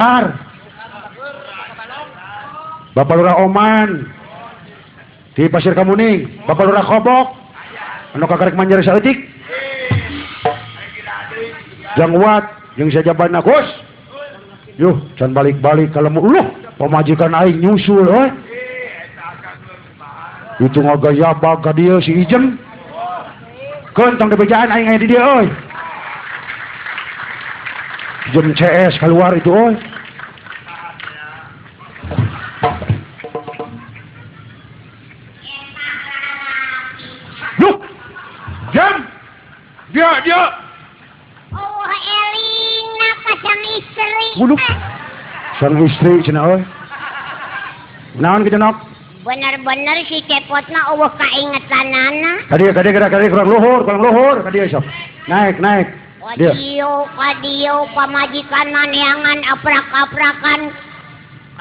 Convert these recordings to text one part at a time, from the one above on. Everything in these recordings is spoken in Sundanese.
Ar. Bapak Lurah Oman di Pasir Kamuning, Bapak Lurah Kobok, anu kakarek manjer saeutik. Jang Wat, jeung sajabana Gus. Yuh, can balik-balik ka lembur. Loh, pamajikan aing nyusul euy. Itu ngagayabag ka dieu si Ijem. Keun tong dibejaan aing aya di dieu euy. Ijem CS keluar itu euy. Duh. Jam. Dia. Oh, eling napa sang istri. Waduh. Sang istri cenah euy. Naon kitu nok? Bener-bener si cepotna eueuh kaingetanana. Ka dieu kurang luhur ka dieu sok. Naik. Kadieu kadieu pamajikan maneangan aprak-aprakan.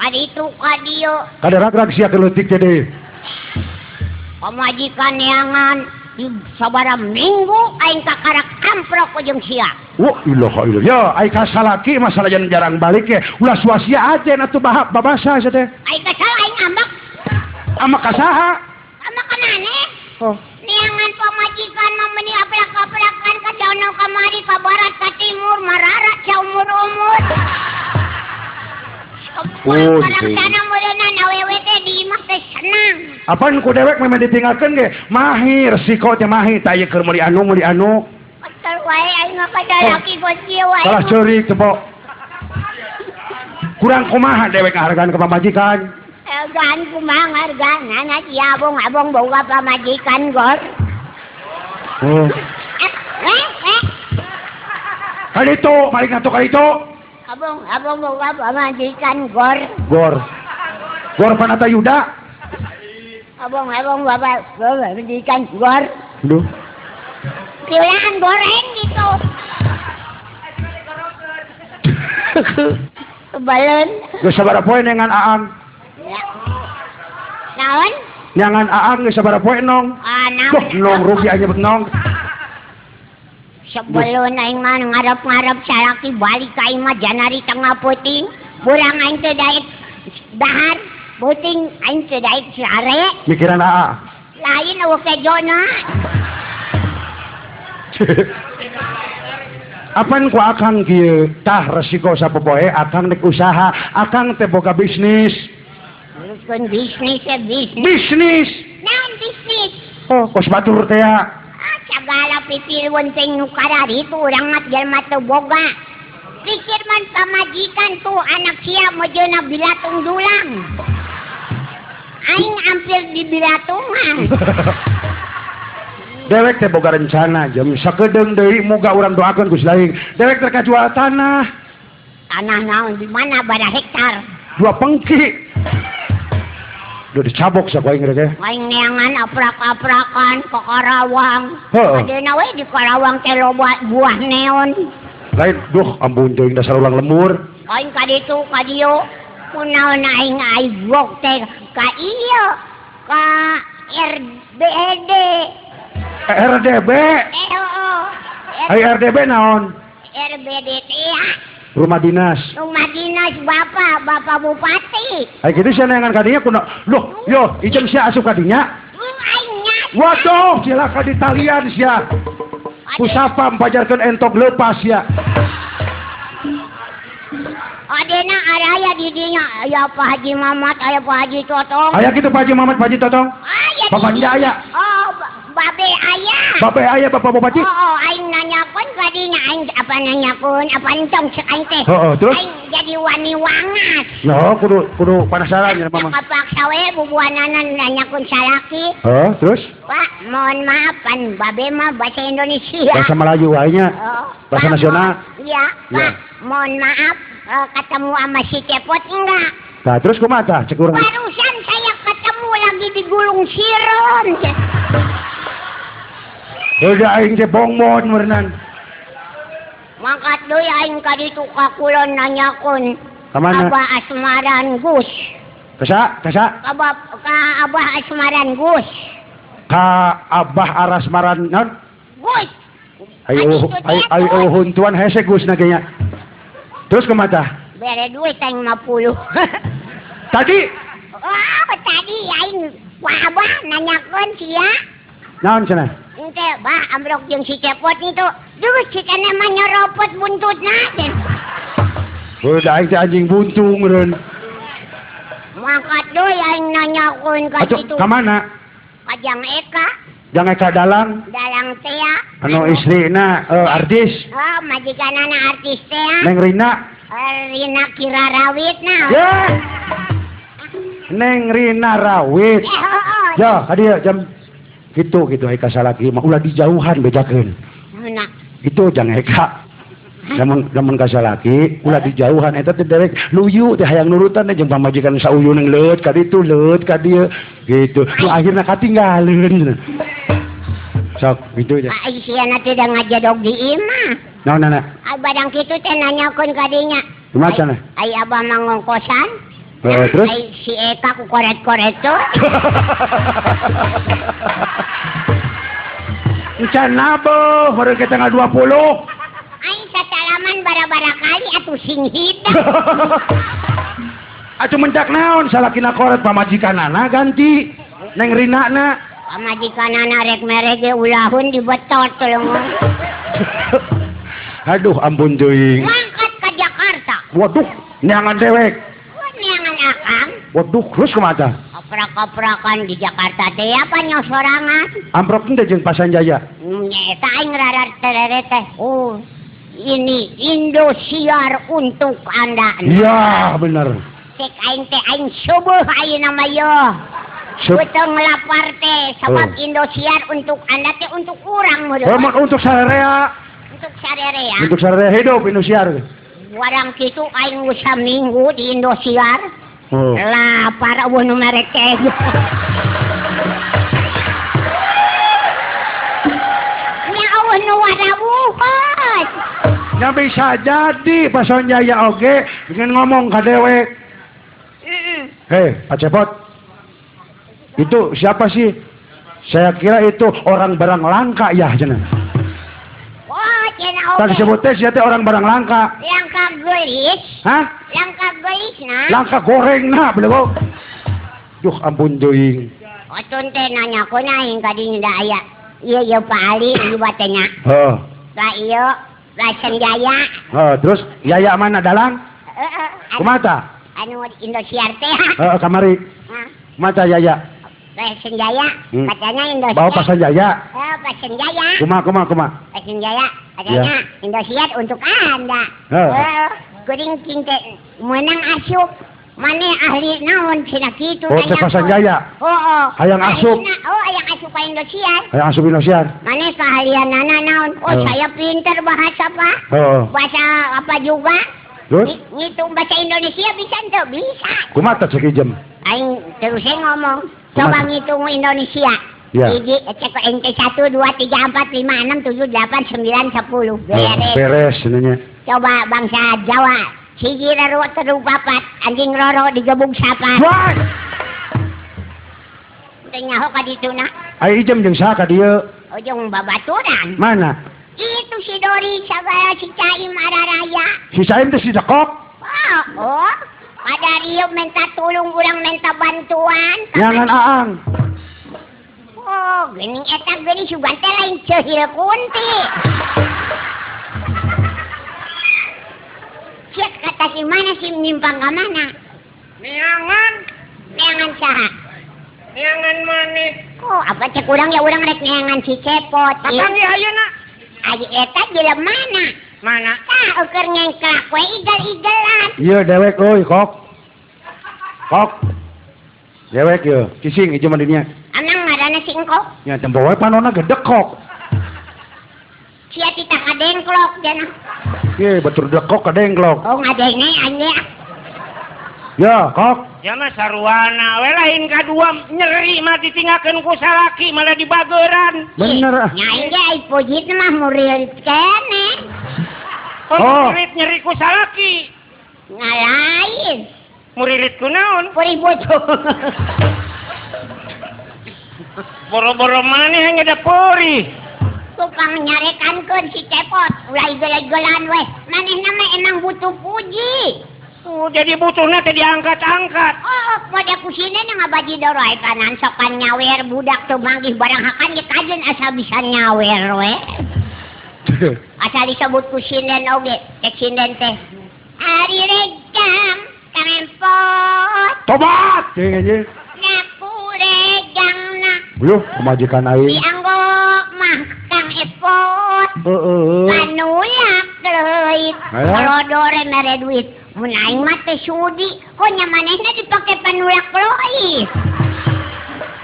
Kaditu kadieu. Kaderag-rag sia leutik teh deui. Pamajikan neangan di sabaraha minggu aing kakarak amprok jeung sia. Wah, ilaha illallah. Ya, ai ka salaki masalah jarang balik ge. Ulah suasia ajen atuh bahap babasa sia teh. Ai ka salah aing ambek. Ambek ka saha? Ambek ka maneh? Oh. Neangan pamajikan mah meuni aprak-aprakan ka sono kamari ka barat ka timur marara saumur-umur. Oh, sana meureunna awewe teh di imah teh senang. Apaan ku dewek memang ditinggalkeun ge? Mahir siko teh mahir tah ieu keur meuli anu meuli anu. Kotor wae aing mah ka lalaki gos kieu wae. Salah ceurik teh po. Kurang kumaha dewek ngahargaan ka pamajikan? Hargaan kumaha ngahargaanana si abong-abong boga pamajikan gor. Oh. Kaditu, balik atuh kaditu. Abong boga pamajikan gor. Gor. Gor Panata Yuda. Abong bapak pamajikan gor. Duh. Kieuan goreng gitu. Kebalen. Geus sabaraha poe neangan Aang? Naon? Neangan Aang geus sabaraha poe nong? Ah, naon? Duh, nong rugi aja nyebut nong. Sebelum aing mah ngarep-ngarep salaki balik ka imah janari tengah peuting, burang aing teu daek dahar, peuting aing teu daek sare. Mikiran aa. Lain eueuh kejona. Apan ku akang kieu tah resiko sapopoe akang nek usaha, akang teh boga bisnis. Teruskeun bisnis teh bisnis. Bisnis. Naon bisnis? Oh, kos batur teh ya. Sagala pipilun teh nu kararitu urang mah jelema teu boga. Pikir man pamajikan tuh anak sia mojeuna bilatung dulang. Aing hampir di bilatungan. Dewek teh boga rencana jam sakedeung deui moga urang doakeun Gusti lain. Dewek teh kajual tanah. Tanah naon di mana bara hektar? 2 pengki. Udah dicabok sa aing rek. Aing neangan aprak-aprakan ke Karawang. Heeh. Adeuna we di Karawang teh loba buah neon. Lain duh ampun teuing dasar ulang lemur. Aing ka ditu ka dieu kunaon aing aigok teh ka ieu ka RBD. RDB. Heeh. Ai RDB naon? RBD teh. Rumah dinas. Rumah dinas bapak bupati. Ai kitu sia neangan kadinya kuno. Loh, yo ijem sia asup kadinya. Waduh, cilaka di talian sia. Ku sapam pajarkeun entok leupas sia. Adena araya di dinya aya Pak Haji Mamat, aya Pak Haji Totong. Aya kitu Pak Haji Mamat, Pak Haji Totong. Aya. Bapak Nja aya. Oh, babe aya. Babe aya Bapak Bupati. Oh, aing nanyakeun kadinya aing apa nanyakeun apa entong cek aing teh. Heeh, terus aing jadi wani wangas. Nah, kudu penasaran ya mama. Kapaksa we bubuanana nanyakeun salaki. Heeh, terus? Pak, mohon maaf pan babe mah bahasa Indonesia. Bahasa Melayu wae nya. Oh, bahasa Pak, nasional. Iya, Pak, mohon maaf ketemu sama si Cepot enggak? Nah, terus kumaha tah cek urang? Barusan saya ketemu lagi di gulung siron. Udah aing teh bongbon meureunan. Mangkat deui aing ka ditu ka kulon nanyakeun. Ka mana? Abah Asmaran Gus. Ka sa? Ka Abah Asmaran Gus. Ka Abah Arasmaran naon? Gus. Ayo ayo huntuan hese Gus na ge nya. Terus kumaha tah? Bere duit aing 50. Tadi? Oh, tadi aing wah abah nanyakeun sia. Naon cenah? Ente bah ambrok jeung si Cepot itu. Duh si kana mah nyoropot buntutna teh. Heuh da aing teh anjing buntung meureun. Mangkat deui aing nanyakeun ka situ. Ka mana? Ka Jang Eka. Jang Eka dalang? Dalang teh ya. Anu istrina artis. Oh, majikanana artis teh ya. Neng Rina. Rina Kira Rawit nah. Ya. Neng Rina Rawit. Ya, ka dieu jam gitu gitu ai ka salaki mah ulah dijauhan bejakeun. Nah. Itu Jang Eka. Lamun ka salaki ulah dijauhan eta teh dewek luyu teh hayang nurutan teh jeung pamajikan sauyun leut ka ditu leut ka dieu gitu. Nu akhirna katinggaleun. Sok gitu aja. Ai siana teh da ngajedog di imah. Naon nana? Ai badang kitu teh nanyakeun ka dinya. Kumaha cenah? Ai abah mah ngongkosan. Terus? Ai si Eka ku koret-koret tuh. Encan nabuh, baru ke tanggal 20. Aing sasalaman bara-bara kali atuh sing hitam. Atuh mendak naon salakina koret pamajikanana ganti Neng Rina na. Pamajikanana rek mere ge ulahun dibetot tolong. Aduh ampun teuing. Mangkat ka Jakarta. Waduh, neangan dewek. Neangan akang. Waduh, terus kumaha? Koprak-koprakan di Jakarta teh apa nyosorangan? Amprok teh jeung Pasanjaya. Nya eta aing rarar terere teh. Oh, ini Indosiar untuk Anda. Iya, bener. Cek aing teh aing subuh ayeuna mah yo. Beuteung lapar teh sabab Indosiar untuk Anda teh untuk urang meureun. Oh, untuk sarerea. Untuk sarerea. Untuk sarerea hidup Indosiar. Warang kitu aing geus saminggu di Indosiar. Oh. Lapar eueuh nu merek teh. Nya eueuh nu warawuhan. Nya bisa jadi Pak Sonjaya oge dengan ngomong ka dewek. Hei, Pak Cepot. Itu siapa sih? Saya kira itu orang barang langka ya cenah. Wah, cenah oge. Tadi sebut teh sia teh orang barang langka. Langka gelis. Hah? Langka gelis nah. Langka goreng nah belego. Duh ampun teuing. Otun teh nanya ku aing ka dinya da aya. Ieu ieu Pak Ali ieu teh nya. Heuh. Ka ieu Pak Sanjaya. Heuh, terus Yaya mana dalang? Heeh. Kumaha tah? Anu Indosiar teh. Heeh, kamari. Kumaha tah Yaya? Pak Sanjaya, katanya Indosiar. Bawa Pak Sanjaya. Oh, Pak Sanjaya. Kumaha kumaha kumaha. Pak Sanjaya, katanya Indosiar untuk Anda. Heeh. Kuring cinte menang asup. Maneh ahli naon cenah kitu. Oh, cek Pak Sanjaya. Oh, oh. Hayang asup. Oh, hayang asup ka Indosiar. Hayang asup Indosiar. Maneh keahlianana naon? Oh, saya pinter bahasa, Pak. Oh. Bahasa apa juga? Terus? Ngitung bahasa Indonesia bisa ente? Bisa. Kumaha tah cek ijem? Aing terus ngomong. Coba ngitung Indonesia. Ya. Hiji, cek ente 1, 2, 3, 4, 5, 6, 7, 8, 9, 10. Beres. Beres sebenarnya. Coba bangsa Jawa. Hiji raro telu papat, anjing roro digebug sapat. Wah. Teu nyaho ka ditu na. Ai ijem jeung saha ka dieu? Oh, jeung babaturan. Mana? Itu si Dori sagala si Caim araraya. Si Caim teh si Dekok? Oh, oh. Pada Rio minta tolong, urang minta bantuan. Jangan aang. Oh, geuning eta geuning sugan teh lain ceuhil kunti. Cek kata si mana sih nyimpang ka mana? Neangan. Neangan saha? Neangan maneh. Oh, apa cek urang ya urang rek neangan si Cepot. Kapanggih ayeuna? Ai eta jelema mana? Mana? Tah eueur ngengklak we igel-igelan. Ieu dewek euy, Kok. Kok. Dewek ieu, cicing ieu mah dinya. Amang ngaranna si Engkok? Nya tempo we panonna gede kok. Sia titah kadengklok cenah. Ye, batur dekok kadengklok. Oh, ngadenge aing. Ya, Kok. Ya mah saruana we lain kadua nyeri mah ditinggalkeun ku salaki malah dibageran. Bener ah. Nya aing ge ai pujit mah murilit keneh. Oh, murilit nyeri ku salaki. Ngalain. Murilit ku naon? Purih bojo. Boro-boro maneh hanya da purih. Tukang nyarekankeun si Cepot, ulah igel-igelan weh. Manehna mah emang butuh puji. Oh, jadi butuhna teh diangkat-angkat. Oh, pada kusina ngabaji doroy panan sokan nyawer budak teu manggih barang hakan ge kajeun asal bisa nyawer we. Asal disebut ku sinden oge, cek sinden teh. Ari regang Kang Empot. Tobat cing anjing. Nyaku regangna. Uyuh, pamajikan aing. Dianggo mah Kang Empot. Heeh. Panulak leuit. Rodore mere duit. Mun aing mah teh sudi, kok nya manehna dipake panulak leuit.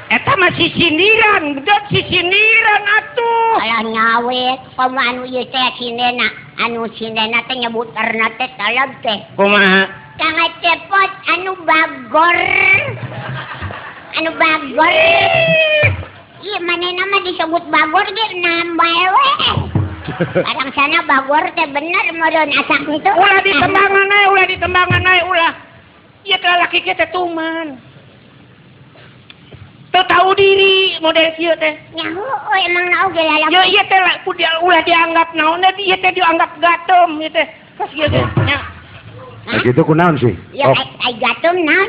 Eta mah sisindiran, budak sisindiran atuh. Alah nyawet, komo anu ieu teh sindena, anu sindena teh nyebuterna teh talab teh. Kumaha? Kang Cepot anu bagor. Anu bagor. Ieu manehna mah disebut bagor ge nambah we. Barang sana bagor teh bener meureun asak kitu. Ulah ditembangan ae, ulah ditembangan ae, ulah. Ieu teh lalaki kieu teh tuman. Teu tahu diri model kieu teh. Nya heueuh emang na oge lalaki. Ya ieu teh ulah dianggap naon ieu teh dianggap gatem ieu teh. Kas kieu teh nya. Nah, kitu kunaon sih? Ya ai gatem naon?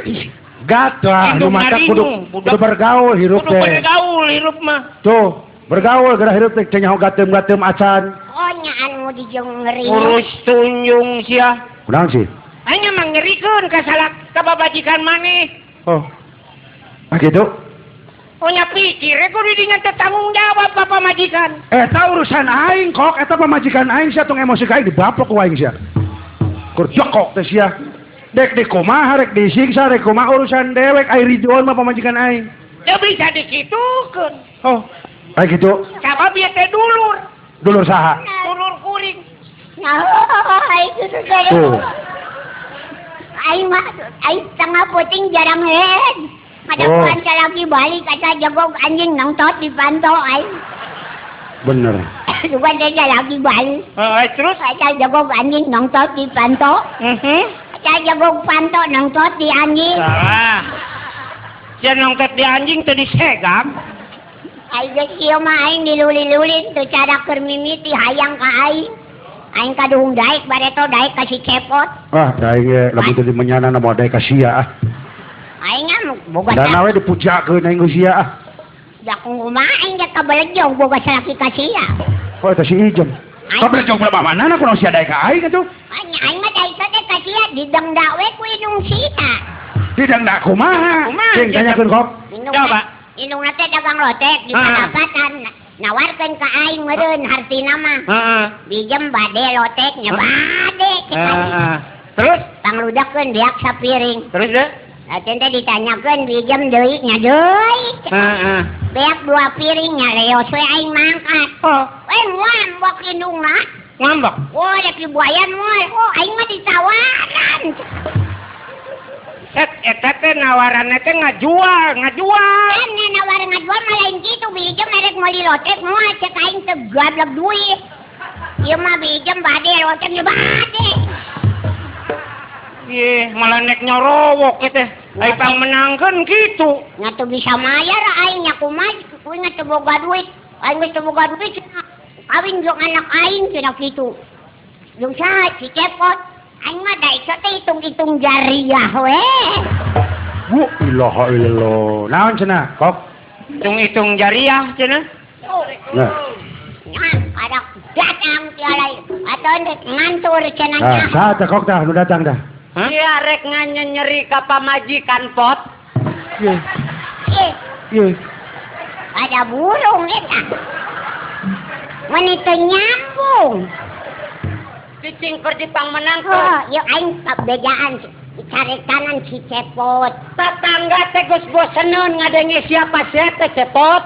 Gatel, nu mata kudu bergaul hirup teh. Kudu bergaul hirup mah. Tuh, bergaul geura hirup teh teu nyaho gatem-gatem acan. Oh nya anu dijeng ngeri. Urus tunjung sia. Kunaon sih? Hanya mangerikeun ka salak ka babajikan maneh. Oh. Ah kitu. Oh nya pikir kudu dinya teh tanggung jawab ka pamajikan. Eta urusan aing kok, eta pamajikan aing sia tong emosi ka aing dibaplok ku aing sia. Kur jokok teh sia. Dek di kumaha rek disiksa rek kumaha urusan dewek aing ridoan mah pamajikan aing. Teu bisa dikitukeun. Oh. Kayak gitu. Sabab ieu teh dulur. Dulur saha? Dulur kuring. Nah, aing kitu teh. Tuh. Aing mah aing tengah puting jarang head. Madapan salaki balik kata jegog anjing nongtot di panto aing. Bener. Bukan dia lagi balik. Terus kata jegog anjing nongtot di panto. Kata jegog panto nongtot di anjing. Salah. Sia nongtot di anjing teu disegam. Aing geus ieu mah aing dilulin-lulin teu cara keur mimiti hayang ka aing. Aing kaduhung daek bareto daek ka si Cepot. Ah, daek ge lamun teu dimenyanana moal daek ka sia ah. Aing mah boga dana we dipujakeun aing ku sia ah. Da kumaha aing ge kabelejong boga salaki ka sia. Oh eta si Ijem. Kabelejong mah manana kunaon sia daek ka aing atuh? Nya aing mah daek teh ka sia didengda we ku indung sia. Didengda kumaha? Cing tanyakeun kok. Coba. Indungna teh dagang lotek di padapatan. Nawarkeun ka aing meureun hartina mah. Heeh. Bijem bade lotek nya bade cek aing. Terus pangludakeun beak sapiring. Terus deh? Atuh teh ditanyakeun bijem deui nya deui. Heeh. Beak 2 piring nya leos we aing mangkat. Oh. We ngambek indungna. Ngambek. Oh, rek dibuayan moal. Oh, aing mah ditawaran. Set eta teh nawaranna teh ngajual, ngajual. Kan nawaran ngajual mah lain kitu bijem rek meuli lotek moal cek aing teu gablek duit. Ieu mah bijem bade lotek nya bade. Ih, malah nek nyorowok teh. Ai pangmenangkeun kitu. Nya teu bisa mayar aing nya kumaha kuing teu boga duit. Aing geus teu boga duit cenah. Kawin jeung anak aing cenah kitu. Jeung saha si Cepot. Aing mah daek teh hitung-hitung jariah we. Bu ilaha illallah. Naon cenah, kok? Hitung-hitung jariah cenah. Nah. Nya kadak datang tialai. Atuh rek ngantur cenah. Nah, saha teh kok tah nu datang dah? Iya rek nyeri ka pamajikan pot. Ye. Ye. Ada burung eta. Meni teu nyambung. Cicing keur dipangmenangkeun. Oh, ieu aing pabejaan carekanan si Cepot. Tatangga teh geus boseneun ngadenge siapa sia teh Cepot.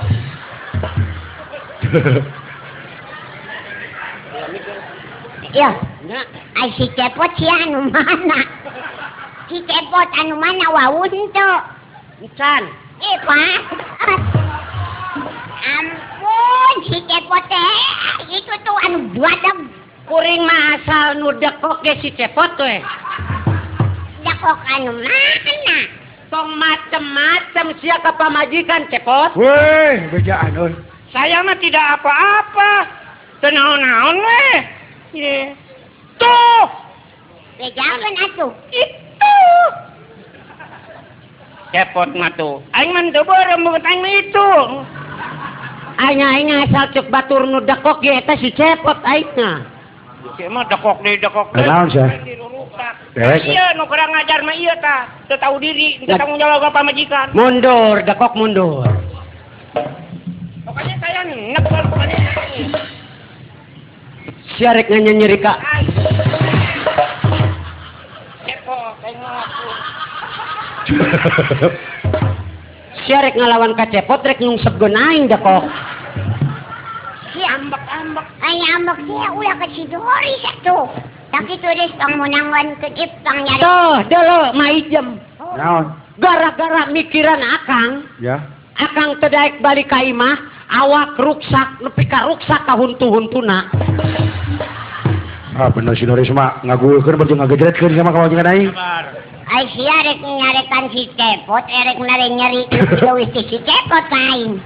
Iya, ai si Cepot sia anu mana? Si Cepot anu mana wawun teu? Encan. Eh, Pak. Ampun, si Cepot teh itu tuh anu badag. Kuring mah asal nu dekok ge si Cepot we. Dekok anu mana? Tong macem-macem sia ka pamajikan Cepot. Weh, bejaan euy. Saya mah tidak apa-apa. Teu naon-naon weh. Ye. Tuh. Bejakeun atuh. Itu. Cepot mah tuh. Aing mah teu beureum beungeut aing mah itu. Aing asal cek batur nu dekok ge eta si Cepot aing mah. Ieu mah dekok deui dekok deui. Naon sia? Iya nu kurang ngajar mah ieu tah. Teu tahu diri, teu tanggung jawab ka pamajikan. Mundur, dekok mundur. Pokoknya saya nekol pokoknya. Sia rek nyeri ka. Cepot aing mah. Sia rek ngalawan ka Cepot rek nyungsepkeun aing dekok. Si ambek-ambek. Aing ambek sia ulah ka si Doris atuh. Tak kitu geus pangmenangan kedip pang nyari. Tuh, deuleu Ma Ijem. Naon? Gara-gara mikiran akang. Ya. Akang teu daek balik ka imah, awak ruksak nepi ka ruksak ka huntu-huntuna. Ah bener si Doris mah ngagulkeun bari ngagejretkeun sama kawajikan aing. Ai sia rek nyarekan si Cepot, erek nare nyeri leuwih ti si Cepot ka aing.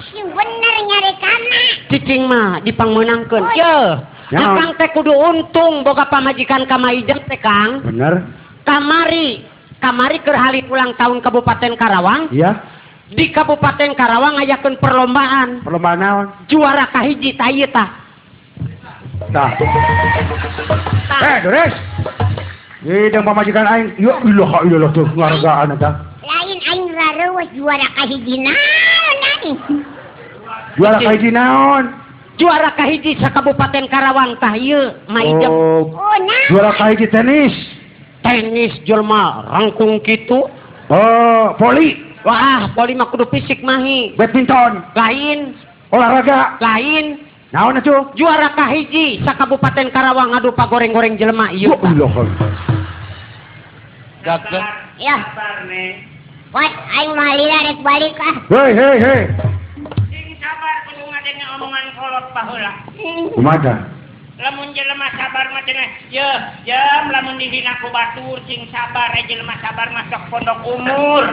Si bener nyarekana. Cicing mah dipangmeunangkeun. Yeuh, akang teh kudu untung boga pamajikan ka Ma Ijem teh Kang. Bener. Kamari, kamari keur hari ulang tahun Kabupaten Karawang. Iya. Di Kabupaten Karawang ngayakeun perlombaan. Perlombaan naon? Juara kahiji tah ieu tah. Tah. Eh, Doris. Hidang pamajikan aing, ya ilaha illallah tuh ngargaan eta. Lain aing rareuweus juara kahiji naon aing. Juara kahiji naon? Juara kahiji sa Kabupaten Karawang tah ieu Ma Ijem. Oh, Oh, naon? juara kahiji tenis. Tenis jelema rangkung kitu. Oh, voli, Wah, voli mah kudu fisik mahi. badminton, Lain, olahraga. lain. Naon atuh? Juara kahiji sa Kabupaten Karawang ngadu pagoreng-goreng jelema ieu. Ya ilah. Gagah. Ya. Sabar nih. Wat aing mah lila rek balik ah. Hei, hei, hei. Sing sabar kudu ngadenge omongan kolot baheula. Kumaha? Lamun jelema sabar mah cenah, yeuh, jam lamun dihina ku batur sing sabar eh jelema sabar mah sok pondok umur.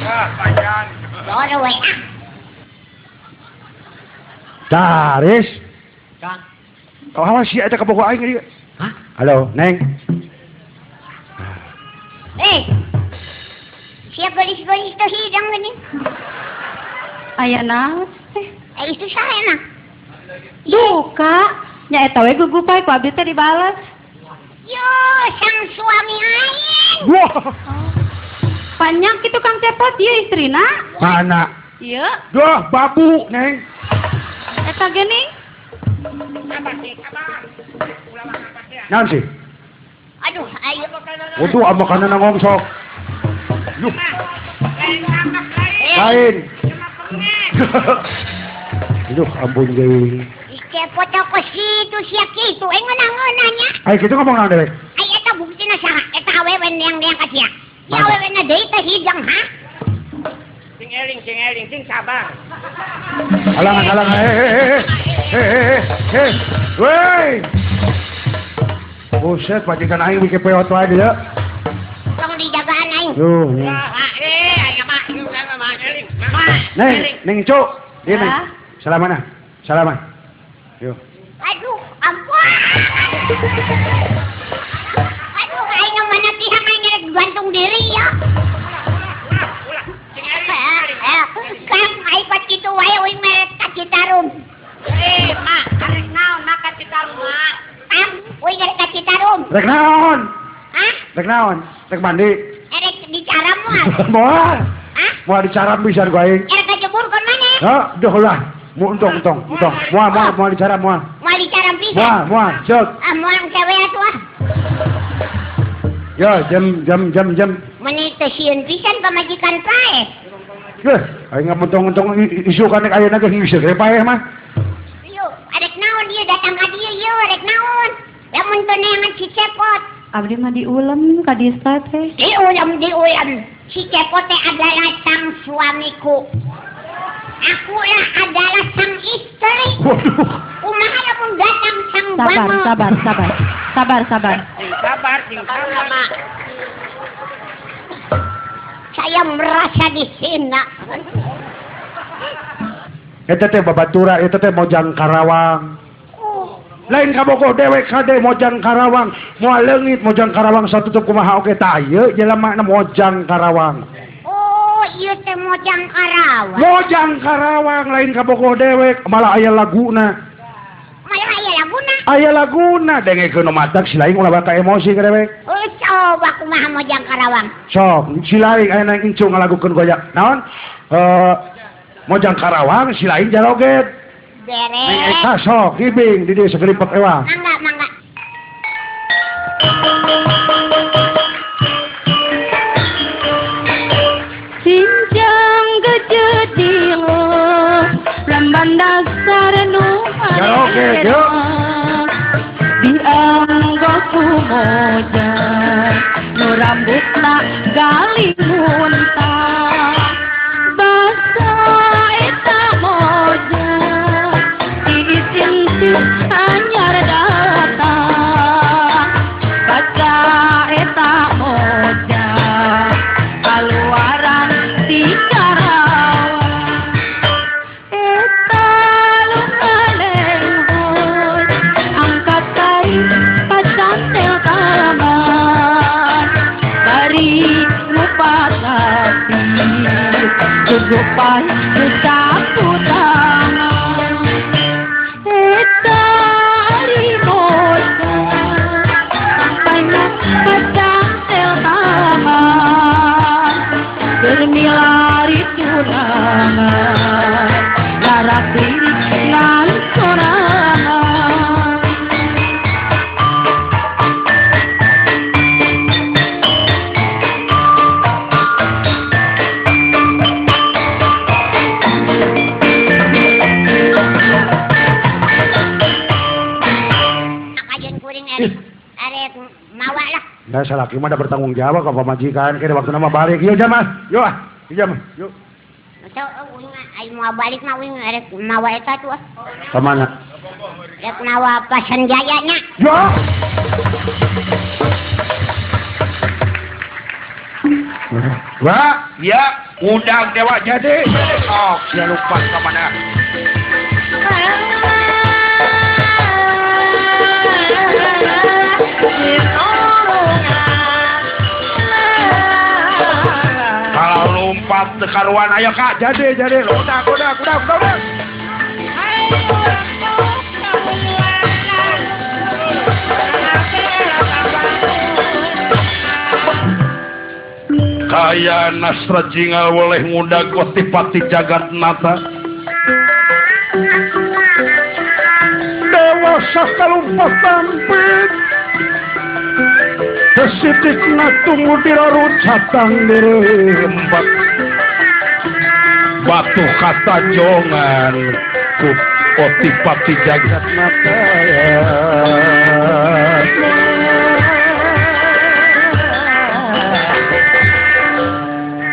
Ah, panjang. Doro we ah. Tah, Riz. Kang. Oh, awas sia eta kabogoh aing ieu. Hah? Halo, Neng. Eh. Siap gelis-gelis tuh hidang geuning. Aya naon teh? Eh itu saha emang? Duka, nya eta we gugupai ku abdi teh dibales. Yo, sang suami aing. Wah, Panjang kitu Kang Cepot ieu istrina. mana? Ieu, Duh, babu, Neng. eta geuning. Sabar sing sabar. Ulah sabar ya. Naon sih? Aduh, ayo. Waduh, makanan ngongsok. Yuh, Lain ambek lain. lain. Jelema pengek. Aduh, ampun deui. Cepot aku situ sia kitu eh ngeunah-ngeunah nya. Ai kitu ngomong naon dewek? Ai eta buktina saha? Eta awewe neang-neang ka sia. Ya Mana? awewe na deui teh hidang ha? Sing eling, sing eling, sing sabar. Halangan, halangan. Hei, hei, hei. Hei, hei, hei. Hei. Woi. Buset, majikan aing bikin peot wae dia. Tong dijagaan aing. Duh, Neng. Ah, eh, aing mah, ieu mah eling. Mah, Neng, Neng Cuk. Ieu Neng. Hah? Salaman ah. Salaman. Yo. Aduh, ampun. Aduh, aing mana pihak aing rek gantung diri ya. Ulah, ulah. Sing eling, eling. Kang, aing pas kitu wae uing merek ka Citarum. Eh, Mak, arek naon mak ka Citarum, Mak? Kang, uing rek ka Citarum. Rek naon? Hah? Rek naon? Rek mandi. Erek dicaram moal. Moal. Hah? Moal dicaram pisan ku aing. Erek kajebur kon maneh? Hah, duh lah. Mu entong entong entong. Moal moal moal dicaram moal. Moal dicaram pisan. Moal moal, cek. Ah, moal cewe atuh ah. Yo, jam jam jam jam. Meni teu sieun pisan pamajikan paeh. Yeuh, aing ngamentong-entong isu kan nek ayeuna geus geus gede paeh mah. Yo, arek naon ieu datang ka dieu ieu arek naon? Lamun teu neangan si Cepot. Abdi mah diulem ka dista teh. Diulem diulem. Si Cepot teh adalah sang suamiku. Aku lah adalah sang istri. Waduh. Kumaha lamun datang sang Sabar, bama. sabar, sabar. Sabar, sabar. Sing sabar, sing sabar. Mak. Saya merasa dihina. Eta teh babatura, eta teh Mojang Karawang. Oh, Lain kabogoh dewek kade Mojang Karawang, moal leungit Mojang Karawang satutup kumaha oge tah ieu jelema na Mojang Karawang. Oh, ieu teh Mojang Karawang. Mojang Karawang lain kabogoh dewek, malah aya laguna. Malah aya laguna. Aya laguna dengekeun nu matak si laing ulah baka emosi ka dewek. Oh, coba kumaha Mojang Karawang. Sok, si laing aya nang incung ngalagukeun goyak. Naon? Mojang Karawang si laing jaloget. Beres. Eta sok ibing di dieu sageripet ewa. Mangga, mangga. Sinjang gejedilo lamban dasar nu Jaloget, yuk. Dianggo ku mojang nu rambutna galing muntah basa eta mojang diisin anyar datang basa eta mojang kaluaran ti Karawang eta lungalenghoy angkat kai pacantel taman bari ngupatati gugupan sapu tangan eta ari mojang sampainya pacantel taman germilari tunangan larak lirik ngan sorangan. Akajeun kuring arek mawa lah. Ya salaki mah da bertanggung jawab ka pamajikan kene waktu nama balik. Yuk jam ah. Yuk ah. Jam. Yuk. So, uing ai moal balik mah uing arek mawa eta tuh ah. Ka mana? Rek mawa Pasan Jaya nya. Ya. Wah, ya, udang dewa jadi. Oh, sia lupa ka mana. Kalau lompat ke karuan ayo kak, jadi. Udah. Kaya Nasra Jingal woleh ngudag otipati jagat nata. Dewasa kalumpat tampit. Kesitikna tunggu dirarucatang dirembat. Batu kata jongan ku otipati jagat nata.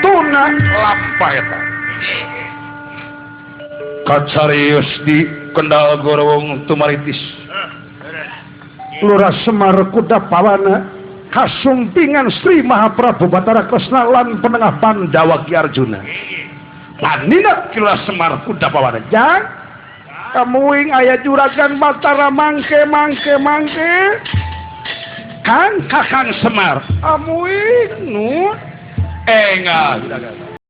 Tuna lampah eta. Kacarius di Kendal Gorowong Tumaritis. Lurah Semar Kuda Pawana kasumpingan Sri Mahaprabu Batara Kresna lan penengah Pandawa Ki Arjuna. Paninat Ki Lurah Semar Kuda Pawana. Jang kamuing aya juragan Batara mangke. Kang Kakang Semar amuing nu engal juragan.